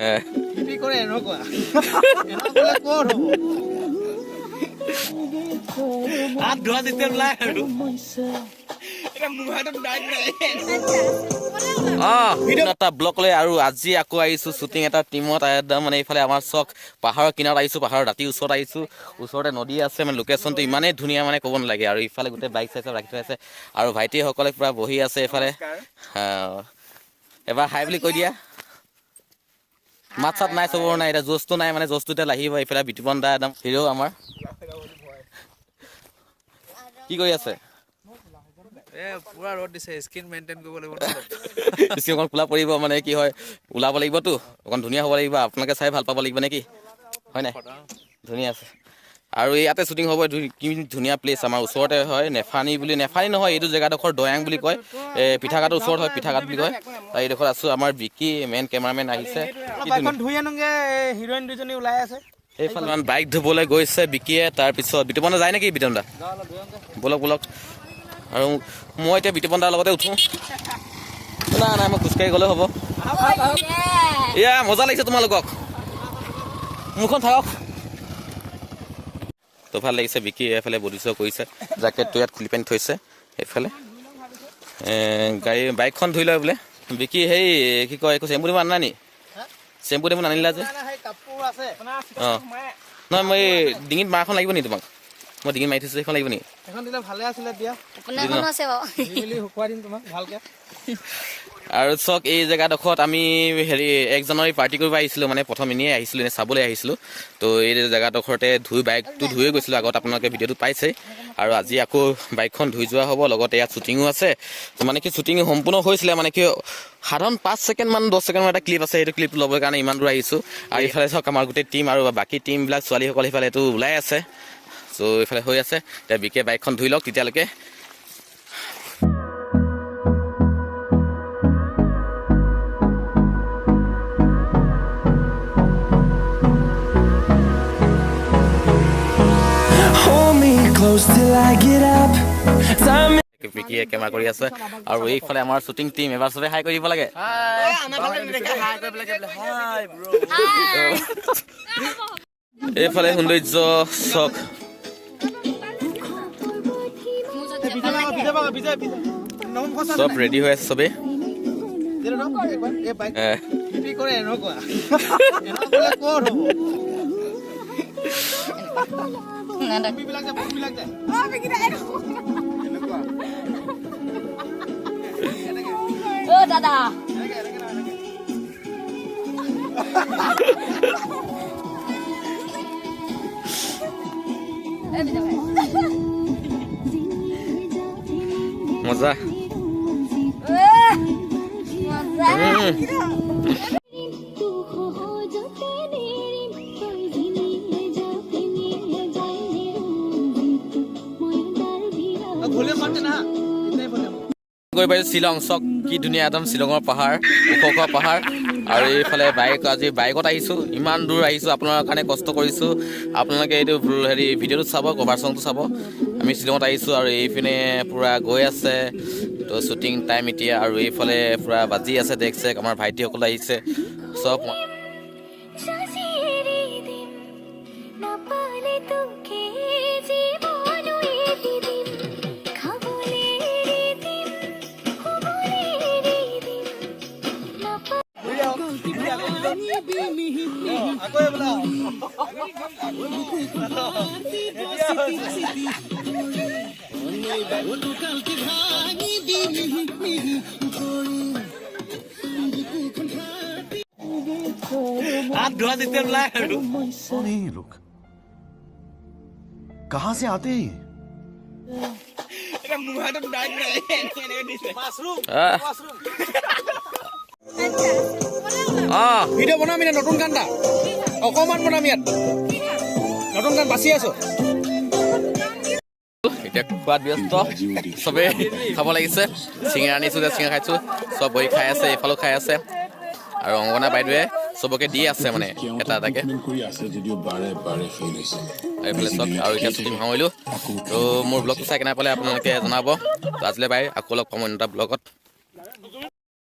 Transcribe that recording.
খেতি কৰে এনেকুৱা এনেকুৱা ক'ত হ'ব? হাত ধোৱা চিষ্টেম নাই আৰু এতিয়া মোৰ হাতত নাই নাই। অঁ, এটা ব্লগ লৈ আৰু আজি আকৌ আহিছোঁ শ্বুটিং এটা টিমত একদম। মানে এইফালে আমাৰ চক পাহাৰৰ কিনাৰত আহিছোঁ, পাহাৰৰ দাঁতিৰ ওচৰত আহিছোঁ। ওচৰতে নদী আছে, মানে লোকেশ্যনটো ইমানেই ধুনীয়া, মানে ক'ব নালাগে। আৰু ইফালে গোটেই বাইক চাইক চব ৰাখি থৈ আছে আৰু ভাইটিসকলে পূৰা বহি আছে এইফালে। এবাৰ হাই বুলি কৈ দিয়া। মাত চাত নাই চবৰ, নাই এতিয়া জোচটো নাই, মানে জোচটো এতিয়া লাগিব। এইফালে বিতুপন দা একদম হিৰ' আমাৰ। কি কৰি আছে? এ পুৰা ৰ'দ দিছে, স্কিন মেইনটেইন কৰিব লাগিব। স্কিন অকণ ক'লা পৰিব, মানে কি হয়, ওলাব লাগিবতো, অকণ ধুনীয়া হ'ব লাগিব, আপোনালোকে চাই ভাল পাব লাগিব নে কি হয় নাই? ধুনীয়া আছে আৰু ইয়াতে শ্বুটিং হ'ব। কি ধুনীয়া প্লেচ, আমাৰ ওচৰতে হয়, নেফানি বুলি, নেফানি নহয়, এইটো জেগাডোখৰ দয়াং বুলি কয়। এই পিঠাঘাটৰ ওচৰত হয়, পিঠাঘাট বুলি কয়। তাৰ এইডোখৰত আছোঁ। আমাৰ বিকি মেইন কেমেৰামেন আহিছে। কি ধুনীয়া। বাইকখন ধুই আনোগে, হিৰইন দুজনী ওলাই আছে। সেইফালে ইমান বাইক ধুবলৈ গৈছে বিকিয়ে। তাৰপিছত বিতুপন দা যায় নেকি? বিতুপন দা, ব'লক ব'লক। আৰু মই এতিয়া বিতুপন দাৰ লগতে উঠোঁ। নাই নাই, মই খোজকাঢ়ি গ'লেও হ'ব। এয়া মজা লাগিছে তোমালোকক। মোৰখন থাকক তো ভাল লাগিছে। বিকি এইফালে বডি শ্ব' কৰিছে, জেকেটটো ইয়াত খুলি পিনি থৈছে। এইফালে গাড়ী বাইকখন ধুই লয় বোলে বিকি। সেই কি কয়, একো চেম্পু টেম্পু আনা নি? চেম্পু টেম্পু নানিলা যে? সেই কাপোৰ আছে। অঁ, নহয়, মই ডিঙিত মাৰাখন লাগিব নি তোমাক? মই ডিঙিত মাৰি থৈছোঁ, সেইখন লাগিব নেকি? সেইখন দিলে ভালে আছিলে দিয়া। আপোনাৰখনো আছে বাৰু। ধুই মেলি শুকুৱাই দিম তোমাক ভালকে। আৰু চাওক, এই জেগাডোখৰত আমি হেৰি 1 জানুৱাৰী পাৰ্টি কৰিব আহিছিলোঁ, মানে প্ৰথম এনেই আহিছিলোঁ, এনেই চাবলৈ আহিছিলোঁ। তো এই জেগাডোখৰতে ধুই বাইকটো ধুয়ে গৈছিলোঁ আগত, আপোনালোকে ভিডিঅ'টো পাইছেই। আৰু আজি আকৌ বাইকখন ধুই যোৱা হ'ব, লগতে ইয়াত শ্বুটিঙো আছে। মানে কি, শ্বুটিং সম্পূৰ্ণ হৈছিলে, মানে কি, সাধাৰণ 5 ছেকেণ্ডমান, 10 ছেকেণ্ডমান এটা ক্লিপ আছে, সেইটো ক্লিপ ল'বৰ কাৰণে ইমান দূৰ আহিছোঁ। আৰু এইফালে চাওক, আমাৰ গোটেই টীম আৰু বাকী টীমবিলাক, ছোৱালীসকল সেইফালে এইটো ওলাই আছে। চ' এইফালে হৈ আছে। এতিয়া বিকে বাইকখন ধুই লওক তেতিয়ালৈকে। Hold me close till I get up. Time বিকিয়ে কেমেৰা কৰি আছে আৰু এইফালে আমাৰ শ্বুটিং টিম। এবাৰ চবে হাই কৰি দিব লাগে। হাই ব্ৰ। এইফালে সৌন্দৰ্য চক। বিজয় বিজয় বিজয় নৱম। চব ৰেডি হৈ আছে চবেই। এই বাইক খেতি কৰে এনেকুৱা এনেকুৱা কৰিলে ক'ত হ'ব? বিলাক যায়, বিলাক যায় এনেকুৱা। অ দাদা। এনেকে এনেকে নহয়, এনেকে। এই বিজয় ভাই। মজা। মজা। সহজতে নেৰিম তই জিনিয়ে যা জিনিয়ে যাই মই তাৰ বিয়া। ভলিউম মাৰতে না, এতিয়াই ভলিউম। গৈ পাইছোঁ শ্বিলং। চক কি ধুনীয়া একদম শ্বিলঙৰ পাহাৰ, ওখ ওখ পাহাৰ। আৰু এইফালে বাইক, আজি বাইকত আহিছোঁ, ইমান দূৰ আহিছোঁ, আপোনাৰ কাৰণে কষ্ট কৰিছোঁ। আপোনালোকে এইটো হেৰি ভিডিঅ'টো চাব, কভাৰ চংটো চাব। আমি শ্বিলঙত আহিছোঁ আৰু এইপিনে পূৰা গৈ আছে। তো শ্বুটিং টাইম এতিয়া আৰু এইফালে পূৰা বাজি আছে ডেক চেক। আমাৰ ভাইটিসকল আহিছে চব। সাজি এৰি দিম নাপালে তোকে জীৱনো এৰি দিম খাবলৈ এৰি দিম শুবলৈ এৰি দিম নাপালে আকৌ এইবিলাক হাত ধোৱা চিষ্টেম নাই আৰু। कौन है ये लोग? कहां से आते हैं ये? এতিয়া মোৰ হাতত নাই নাই, এনেকে দিছে। মাছৰুম। আহ। মাছৰুম। অঁ। ভিডিঅ' বনাম এতিয়া, নতুন গান এটা অকণমান বনাম ইয়াত। নতুন গান বাচি আছো। এতিয়া খোৱাত ব্যস্ত চবেই, খাব লাগিছে। চিঙৰা আনিছোঁ যে, চিঙৰা খাইছোঁ। চব বহি খাই আছে, এইফালেও খাই আছে। আৰু অংগনা বাইদেৱে চবকে দি আছে, মানে এটা এটাকে। কৰি আছে যদিও বাৰে বাৰে ফেইল হৈছে। এইফালে চব। আৰু এতিয়া শ্বুটিং সামৰিলোঁ। তো মোৰ ব্লগটো চাই কেনে পালে আপোনালোকে জনাব। তো আজিলৈ বাই, আকৌ লগ পাম অন্য এটা ব্লগত।